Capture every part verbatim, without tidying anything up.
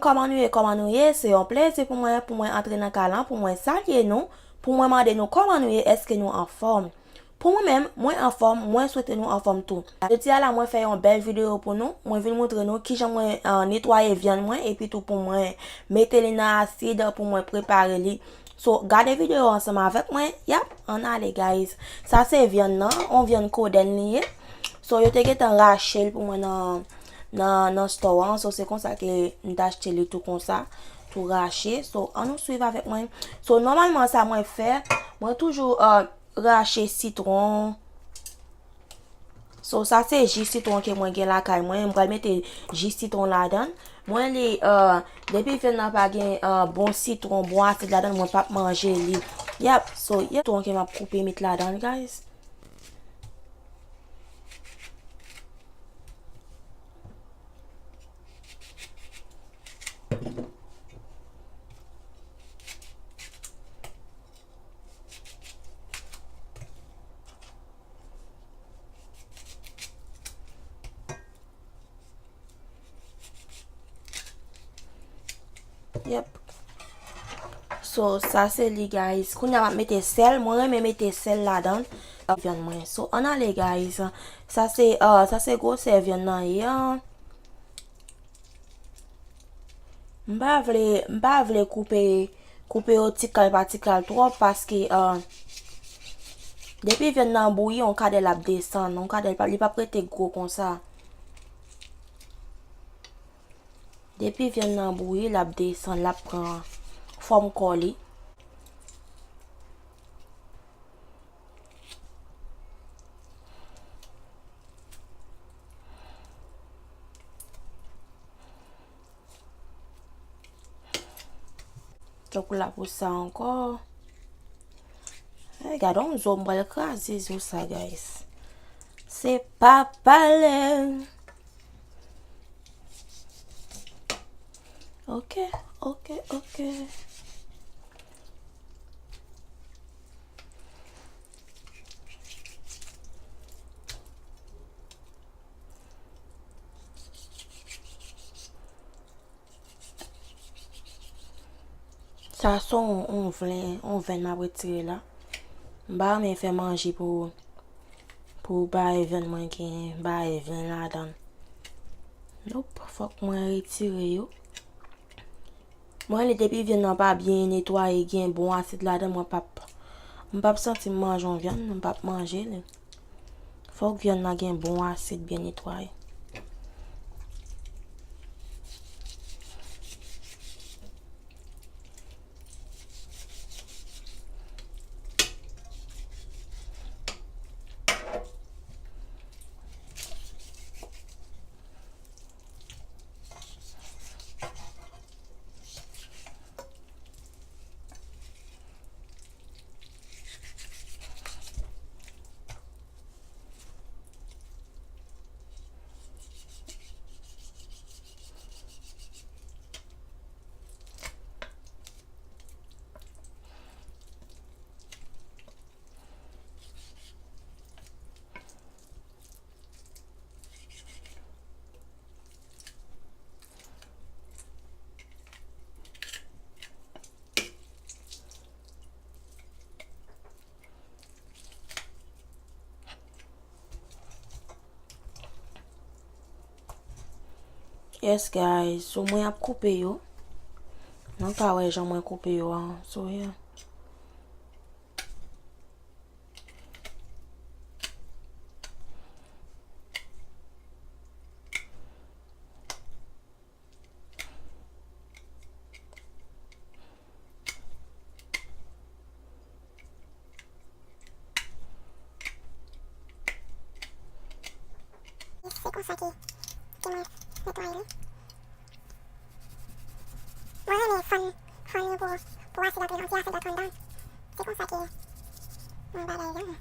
Kòman nou ye, kòman nou ye? Se yon plezi pou mwen, pou mwen antre nan kay lan, pou mwen salye nou, pou mwen mande nou kòman nou ye, èske nou anfòm? Pou mwen menm, mwen anfòm, mwen swete nou anfòm tou. Jodi a la, mwen fè yon bèl videyo pou nou, mwen vin montre nou kijan mwen, eh, netwaye vyann mwen, epi tou pou mwen mete li nan asid, pou mwen prepare li. So, gade videyo ansanm avèk mwen, yap, ann ale, guys. Sa se vyann nan, yon vyann kodenn li ye. So, yo te gentan rache l pou mwen nan, nan, nan store an. So, se konsa ke m t achte li tou konsa, tou rache. So, ann nou swiv avèk mwen. So, nòmalman, sa mwen fè, mwen toujou, eh, rache sitwon. So, sa se ji sitwon ke mwen gen lakay mwen. Mwen pral mete ji sitwon ladan l. Mwen li, eh, depi vyann nan pa gen, eh, bon sitwon, bon asid ladan l, mwen p ap manje li. Yap, so, yap, sitwon ke m ap koupe met ladan l, guys. Yep. So, sa se li, guys. Kounye a m ap mete sèl. Mwen renmen mete sèl ladan l. Vyann mwen. So, ann ale, guys. Sa se, uh, sa se gwosè vyann nan ye an. M pa vle, m pa vle koupe, koupe yo ti kal pa ti kal twòp paske, uh, depi vyann nan bouyi, yon kadè l ap desann. Yon kadè l pa, li p ap rete gwo konsa. Depi vyann nan bouyi, l ap desann, l ap pran fòm kò li. Tankou l ap pou sa ankò. Ay, gade yon zo, m pral kraze zo sa, guys. Se pa pale. Ok, ok, ok. Sa se yon, yon vlen, yon venn m ap retire la. M pa renmen fè manje pou, pou bagay venn mwen gen bagay vlen ladan l. Nope, fòk mwen retire yo. Mwen li depi vyann nan pa byen netwaye, gen bon asid ladan, mwen p ap, m p ap santi m manje yon vyann, m p ap manje li. Fòk vyann nan gen bon asid, byen netwaye. Yes, guys. So, mwen ap koupe yo. Nou ka wè jan mwen koupe yo an. So, yeah. Se konsa ke, ke mwen netwaye li. Mwen renmen fann, fann li pou, pou asid antre, anti asid antre anndan. Se konsa ke mwen bagay yo.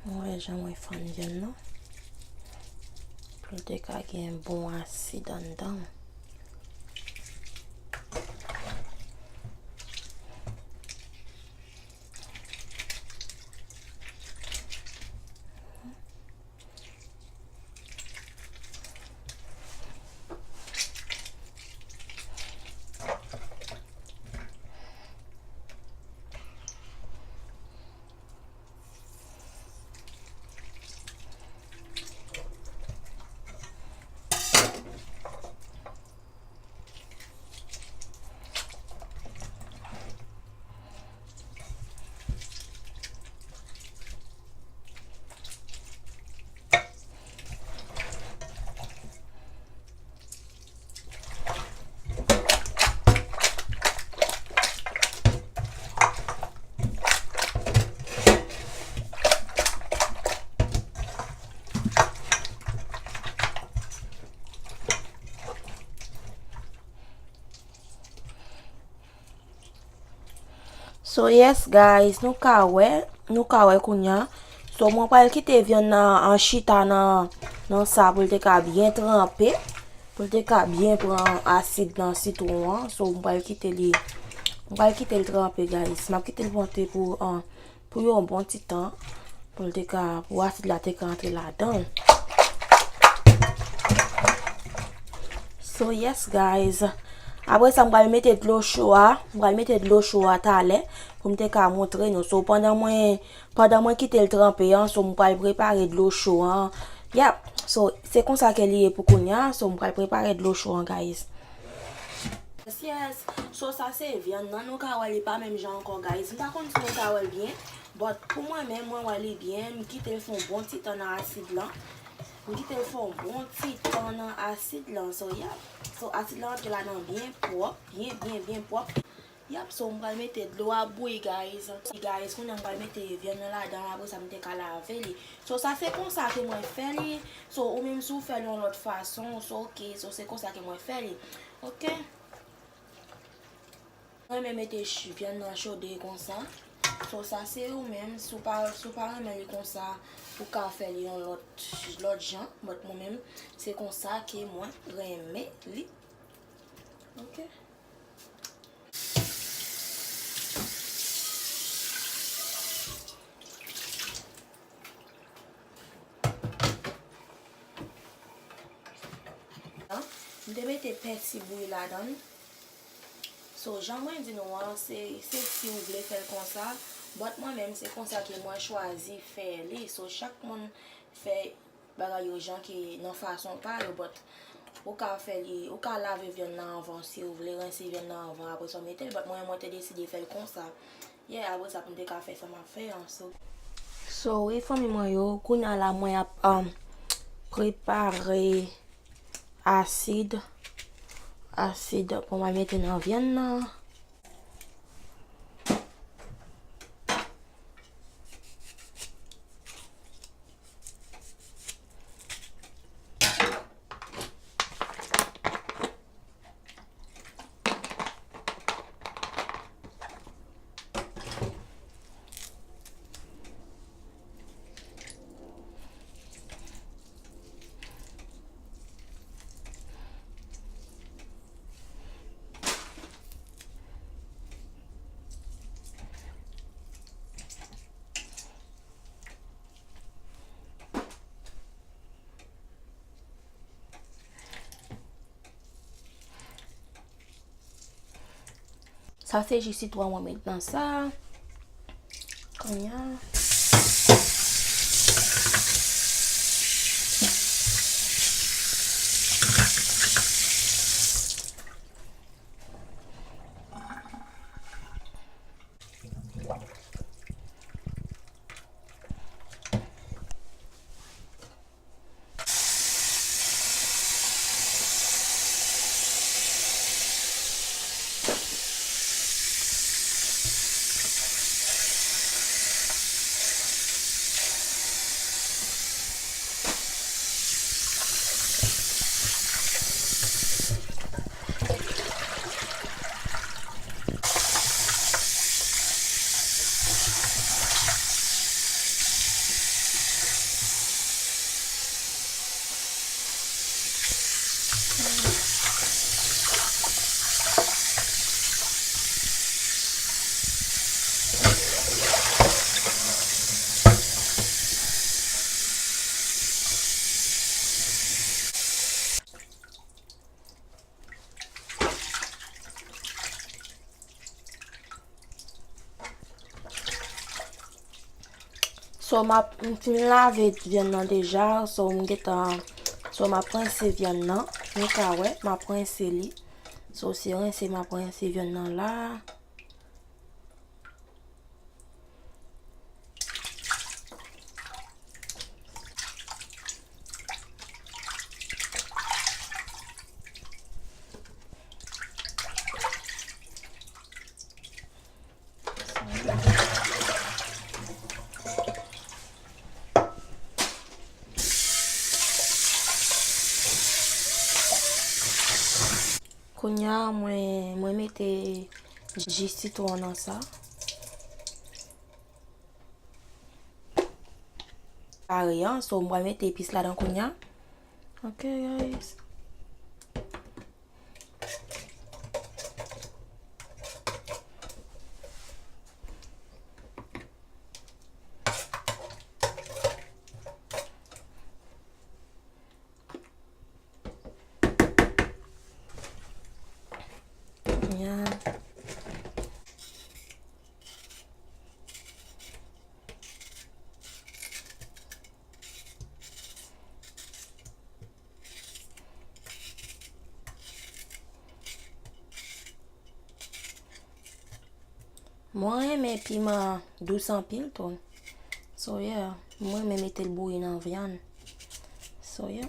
Mwen wè jan mwen fann vyann nan. Pou l te ka gen bon asid anndan. So yes guys, nou ka wè, nou ka wè kounya. So mwen pral kite vyann nan an chita nan, nan sa pou l te ka byen tranpe. Pou l te ka byen pran asid nan sitwon an. So mwen pral kite li, mwen pral kite l tranpe guys. M ap kite l monte pou, an, pou yon bon ti tan. Pou l te ka, pou asid la te ka antre ladan l. So yes guys. Apre sa m pral mete dlo cho a. M pral mete dlo cho a talè pou m te ka montre nou. So pandan mwen, pandan mwen kite l tranpe an, so m pral prepare dlo cho an. Yep. So se konsa ke li ye pou kounya. So m pral prepare dlo cho an guys. Yes, yes. So sa se vyann nan, nou ka wè li pa menm jan ankò guys. M pa konn si nou ka wè l byen. But pou mwen menm, mwen wè li byen, m kite l fè yon bon ti tan nan asid lan. M kite l fè yon bon ti tan nan asid lan. So, yap. So, asid lan antre ladan byen pwòp, byen, byen, byen pwòp. Yap, so m pral mete dlo a bouyi, guys. Guys, kounye a m pral mete vyann nan ladan, apre sa m te ka lave li. So, sa se konsa ke mwen fè li. So, ou menm si w fè l yon lòt fason, so, ok. So, se konsa ke mwen fè li. Ok. Mwen renmen mete ch-, vyann nan chode konsa. So, sa se ou menm. Si w pa, si w pa renmen li konsa, ou ka fè li yon lòt, lòt jan. But mwen menm, se konsa ke mwen renmen li. Ok. M te mete pèsi bouyi ladan l. So, jan mwen di nou an, se, se si w vle fè l konsa. But mwen menm, se konsa ke mwen chwazi fè li. So, chak moun fè bagay yo jan ki nan fason pa yo, but ou ka fè li, ou ka lave vyann nan anvan si w vle, rense vyann nan anvan, apre sa w mete l, but mwen, mwen te deside fè l konsa. Yeah, apre sa pou m te ka fè sa m ap fè an, so. So, wi, fanmi mwen yo, kounye a la, mwen ap, um, prepare asid, asid pou mwen mete nan vyann nan. Sa se ji sitwon mwen met nan sa. Kounye a. So, m ap, m fin lave vyann nan deja, so, m gentan, so, m ap rense vyann nan, nou ka wè, m ap rense li. So, se rense, m ap rense vyann nan la. Kounye a, mwen, mwen mete ji sitwon nan sa. Kare an, so mwen mete epis ladan kounye a. Ok, guys. Ya. Mwen renmen piman dous anpil tou. So, yeah, mwen renmen mete l bouyi nan vyann. So, yeah.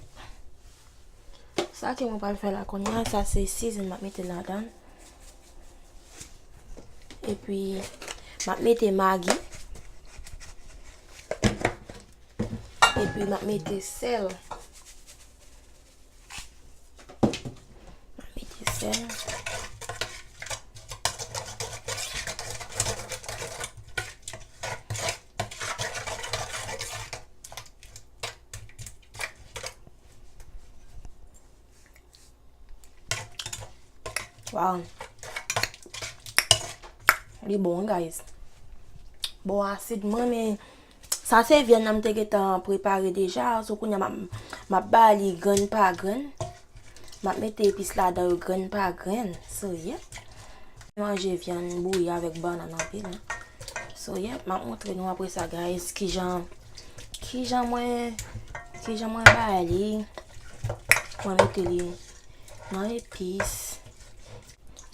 Sa ke mwen pral fè la kounye a, sa se season m ap mete ladan l. Epi, m ap mete magi. Epi, m ap mete sèl. M ap mete sèl. Wow. Li bon, guys. Bon, asid, mwen, men sa se vyann nan m te gentan prepare deja. So, kounye a m ap, m ap ba li grenn pa grenn. M ap mete epis ladan yo grenn pa grenn. So, yeah. Manje vyann bouyi avèk bannann anpil, hein. So, yeah, m ap montre nou apre sa, guys, kijan, kijan mwen, kijan mwen bay li. Mwen mete li nan epis.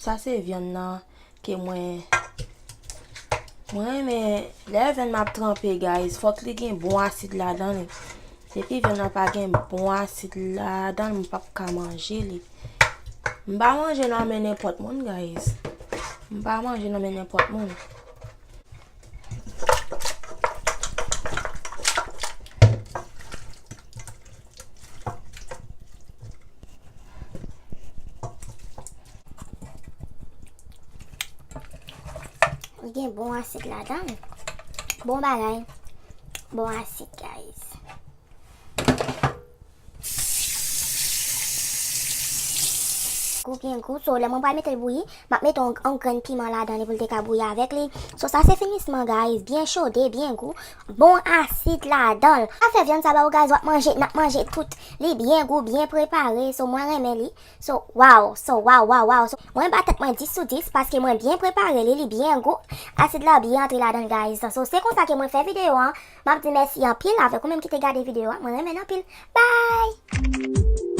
Sa se vyann nan ke mwen, mwen renmen lè vyann m ap tranpe, guys, fòk li gen bon asid ladan li. Depi vyann nan pa gen bon asid ladan l, m p ap ka manje li. M pa manje nan men nenpòt moun, guys. M pa manje nan men nenpòt moun. Li gen bon asid ladan l. Bon bagay. Bon asid, guys. Gou, byen gou. So, lè mwen pral mete l bouyi, m ap mete yon, yon grenn piman ladan li pou l te ka bouyi avèk li. So, sa se finisman, guys. Byen chode, byen gou. Bon asid ladan l. Sa fè vyann sa ba ou, guys, w ap manje, n ap manje tout. Li byen gou, byen prepare. So, mwen renmen li. So, wow. So, wow, wow, wow. So, mwen ba tèt mwen dis sou dis paske mwen byen prepare li, li byen gou. Asid la byen antre ladan l, guys. So, se konsa ke mwen fè videyo an. M ap di mèsi anpil avèk ou menm ki te gade videyo a. Mwen renmen n anpil. Bye!